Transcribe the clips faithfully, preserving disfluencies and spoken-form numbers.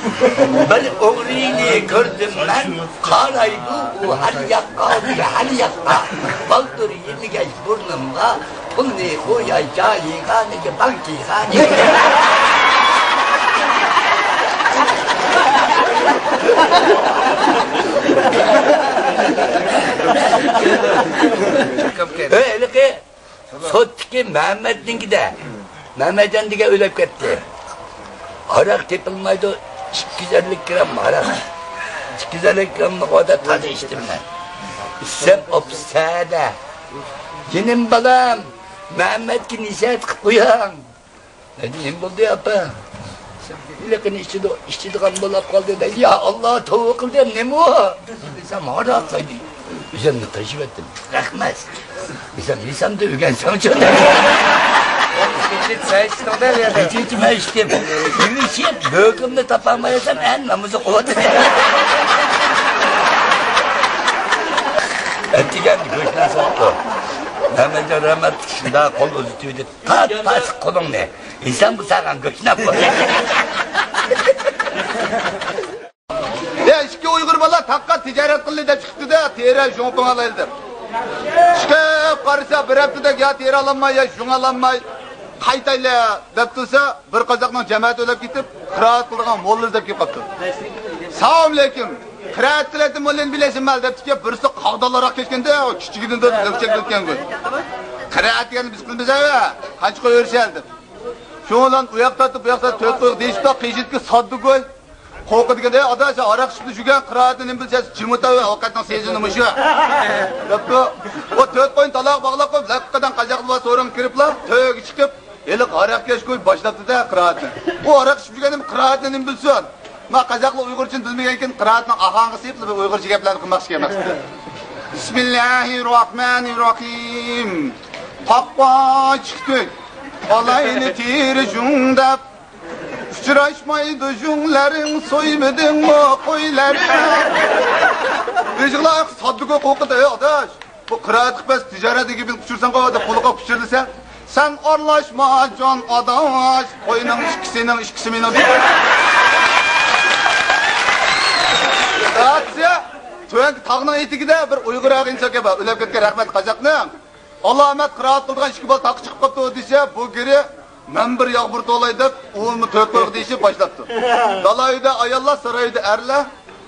بىر ئوغرىنى كۆردۈم مەن، قارايدۇ ئۇ ھەر ياققا، ھەر ياققا. بالدۇر يېمىگەچ بۇرنۇمغا، پۇلنى قوياي جايىغا، نېگە بانكىغا، نېگە. ھېلىقى سوتتىكى مەمەتنىڭكىدە. مەمەتجان دېگەن ئۆلۈپ كەتتى. ھاراق تېپىلمايدۇ، ئىككى يۈز ئەللىك گرام ھاراق. ئىككى يۈز ئەللىك گرامنى ئودا تازا ئىچتىم مەن. ئىچسەم ئوپسەدە. جېنىم بالام، مەمەتكە نېسىھەت قىلىپ قويۇڭ. نېمە بولدى ئاپا؟ ھېلىقىنى ئىچىدۇ، ئىچىدىغان بولاپ قالدى دەيدۇ. يا ئاللا، توۋا قىلدىم، نېمە ئۇ؟ دېسەم، ھاراق دەيدۇ. ئۆزۈمنى قىلىشىۋەتتىم. رەھمەت. دېسەم، يېسەمدە ئۆگەنسەڭچۇ. كېچىچە مەن ئىچتىم. يېۋىشىپ، بۆكۈمنى تاپالمايسام، ئەن نامۇسى قۇۋۋەت. ئەتىگەن گۆشنى ساتتۇ. مەمەتجان رەھمەتلىك شۇنداق قول ئۇزىتىۋېتىپ، تارت، تارت قولۇڭنى. ئىنسان بۇ ساغان گۆشناپ بولدى. يا، ئىككى ئۇيغۇر بالا تاغقا تىجارەت قىلدى دەپ چىقىپتۇ-دە، تېرە ژۇڭپىڭ ئالايلى دەپ. چىقىپ قارىسا، بىر ھەپتىدەك يا تېرە ئالالماي، يا ژۇڭ ئالالماي، قايتايلى دەپ تۇرسا، بىر قازاقنىڭ جامائەت ئۆلەپ كېتىپ، قىرائەت قىلىدىغان موللا ئىزدەپ كېلىپ قاپتۇ. سالام ئەلەيكۇم. قىرائەت قىلىۋاتىدۇ، موللىنى بىلەيسەن مەن دەپتىكەن، بىرسى قاغدانلاراق كەتكەندە، كىچىكىدىن تۇرۇپ لىڭچەك ئۆتكەنگۇ. قىرائەت دېگەننى بىز قىلىمىز ھەۋە، قانچە قويۇۋېرىسەن دەپ. شۇنىڭ بىلەن ئۇ ياق تارتىپ، بۇ ياق تارتىپ، تۆت قويۇق دېيىشىپلا، قېشىدىكى ساددىگوي قورقىدىكەن، ئەي ئادا، سەن ھاراق ئىچىپلا يۈرگەن، قىرائەتنى نېمە بىلىسەن، جىمىتاۋ، ئەۋقەتنىڭ سېزىمى مۇشۇ دەپتۇ. ئۇ تۆت قوينى تالاغا باغلاپ قويۇپ، لەققىدە قازاقلار سورۇنغا كىرىپلا، تۆرگە چىقىپ، ھېلىقى ھاراق كەشكوي باشلاپتۇ-دە قىرائەتنى. ئۇ ھاراق ئىچىپ يۈرگەن نېمە، قىرائەتنى نېمە بىلسۇن؟ ما قازاقلار ئۇيغۇرچىنى بىلمىگەنكىن، قىرائەتنىڭ ئاخىرىغا سېلىپلا بىر ئۇيغۇرچە گەپلەرنى قىلماقچى ئىكەن. بىسمىللاھىررەھمانىررەھىم. قاققا چىقتى. ئالاينى تېرە ژۇڭ دەپ. ئۇچراشمايدۇ ژۇڭلىرىڭ، سويمىدىڭمۇ قويلىرىڭ؟ بېشىغلا ساددىگوي قورقۇتتى، ئەي ئاداش. بۇ قىرائەت قىلىپ بەس، تىجارەتتىكى بىلەن ئۇچۇرساڭ قاۋادا قولىغا پىچىرلىسا، سەن ئارىلاشما جان ئاداش، قوينىڭ ئىككىسىنىڭ ئىككىسى مېنىڭ دېگەن. ئاتسا، تۆۋەنكى تاغنىڭ ئېتىكىدە بىر ئۇيغۇر ئاغىنىسى ئاكا بار، ئۆلۈپ كەتكەن رەھمەتلىك قازاقنىڭ. ئالامەت قىرائەت قىلىدىغان ئىككى بالا تاغقا چىقىپ قاپتۇ دېسە، بۇ گىرى مەن بىر ياغمۇر توۋلاي دەپ، ئۇمۇ تۆت قويۇق دېيىشىپ باشلاپتۇ. دالا ئۆيدە ئاياللار، ساراي ئۆيدە ئەرلەر.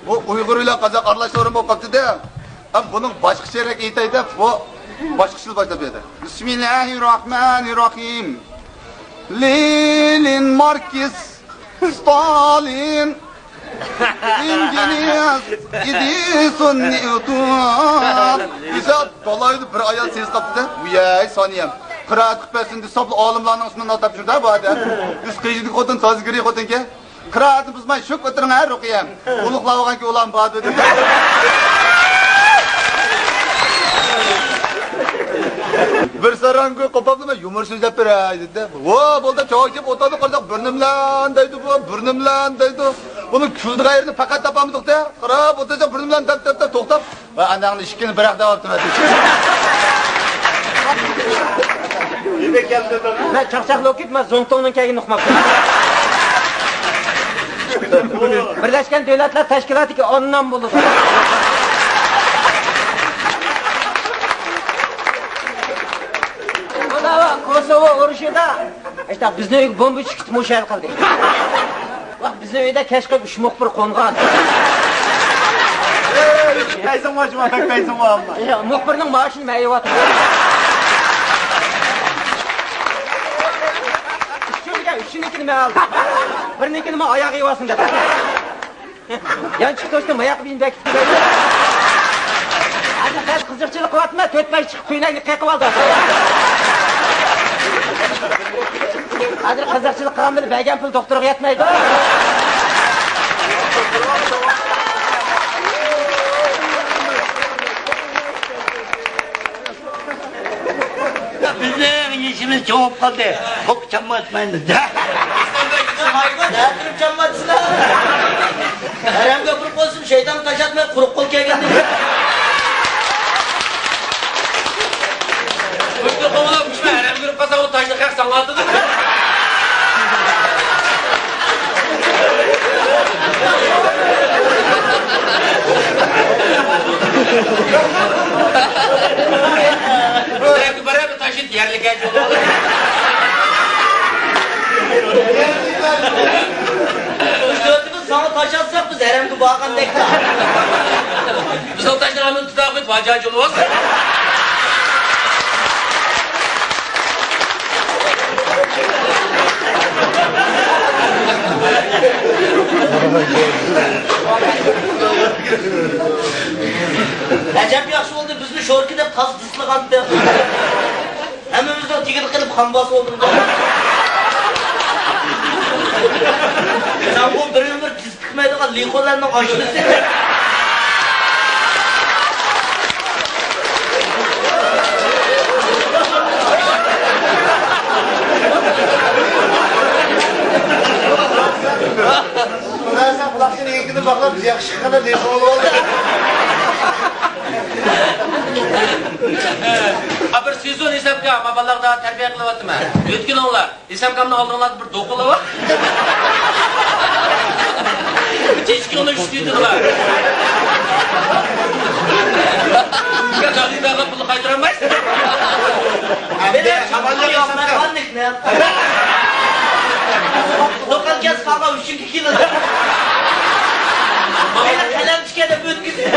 بۇ ئۇيغۇر بىلەن قازاق ئارىلاشما ئورۇن بولۇپ قاپتۇ-دە. ئەم، بۇنىڭ باشقىچىرەك ئېيتاي دەپ، بۇ باشقىچىلا باشلاپ بەردى. بىسمىللاھىررەھمانىررەھىم. لېنىن، ماركس، ستالىن، ئېنگېلىس، ئېدىسون، نيۇتون دېسە، دالايدا بىر ئايال سېزىپ قاپتۇ-دە. ۋىيەي، سانىيەم، قىرائەت قىلىپ بەرسۇن دېسە، ساپلا ئالىملارنىڭ ئىسمىنى ئاتاپ يۈردى بۇ ئادەم. بىز قېشىدىكى خوتۇن تازا گىرى خوتۇنكەن. قىرائەتنى بۇزماي شۇك ئولتۇرۇڭ ھە، رۇقىيەم. ئۇلۇغلاۋالغانكى ئۇلان بار دېدى. بىر ساراڭگۇ قوپاپلا مەن يۇمۇر سۆزلەپ بېرەي دېدى. ۋو، بولدى، چاي ئىچىپ ئولتۇردۇق، قارىساق، بىر نېمىلەن دەيدۇ بۇ، بىر نېمىلەن دەيدۇ. بۇنىڭ كۈلىدىغان يېرىنى پەقەت تاپالمىدۇق-دە. قاراپ ئولتۇرساق، بىر نېمىلەن دەپ، دەپ، دەپ توختاپ، ۋە ئاناڭنى ئىشىكىنى بىراق دەۋاپتىمەن. مەن چاقچاق لوكىت، مەن زۇڭتۇڭنىڭ كەلگىنىنى ئۇقماپتىمەن. بىرلەشكەن دۆلەتلەر تەشكىلاتىدىكى ئاننام بولىدۇ. مانا كوسوۋو ئۇرۇشىدا، ئىشتە بىزنىڭ ئۆيگە بومبا چۈشۈپ كېتىپ مۇشۇ ھەل قىلدى. ۋاق، بىزنىڭ ئۆيدە كەچ قېلىپ ئۈچ مۇخبىر قونغان. پەيزىڭ بار جۇما، بەك پەيزىڭ بار، ئاللا. يا، مۇخبىرنىڭ مائاشىنى مەن يەۋاتىمەن. ئۈچىنىڭكىنى مەن ئالدىم. بىرىنىڭكىنى مەن ئاياغ يەۋالسۇن دەپ. يانچۇق توشتى، ماياق بىلەن بەك. ھازىر بەك قىزىقچىلىق قىلىۋاتىمەن، تۆت باي چىقىپ كۆينەكنى قېقىۋالدى. ھازىر قىزىقچىلىق قىلغان بىلەن بەرگەن پۇل دوختۇرغا يەتمەيدۇ. بىزنىڭ يېشىمىز چوڭ بولۇپ قالدى. قوپۇپ چامما ئاتمايمىز. نەدىن چامما ئاتىسىلەر؟ ھەرەمگە كىرىپ قالسۇن، شەيتان تاشاتماي قۇرۇق قول كەلگەندىن كېيىن. قۇشنى قوغلاپ، قۇشمۇ ھەرەمگە كىرىپ قالسا، ئۇ تاشنى خەق ساڭا ئاتىدۇ. ئۈچ تۆتىمىز ساڭا تاش ئاتساق، بىز ھەرەمگە بارغاندەك. بىزنىڭ تاشلىرىمىز تۇتاق بىت ۋاجا جولىۋاز. ئەجەب ياخشى بولدى، بىزنى شوركا دەپ تازا دىسلىغانتى. ھەممىمىزنىڭ تېگىدە قېلىپ خان باسىۋالدىڭ. سەن بۇ بىر ئۆمۈر تىز پۈكمەيدىغان لىخولارنىڭ ئاشنىسى. خۇدا سەن قۇلاقچىنى يېكىدىن باغلاپ، ياخشى قىلىپ لىخو بولۇۋالدى. ئا، بىر سېزون ھېسابكا ما بالىلارغا تەربىيە قىلىۋاتىمەن. يۆتكىلىڭلار. ھېسابكامنىڭ ئالدىڭلاردا بىر دوقىلى بار. تېشىكىڭنى ئۈچ دېدىلا. يا، داغنى بەرگەن پۇلنى قايتۇرالمايسەن. ئەمدى ئامانلىق ھېسابكام. دوقال كەس قالغان ئۈچىنچى كىلودا. مانا قەلەم چىكەدە ئۆتكۈزۈپ.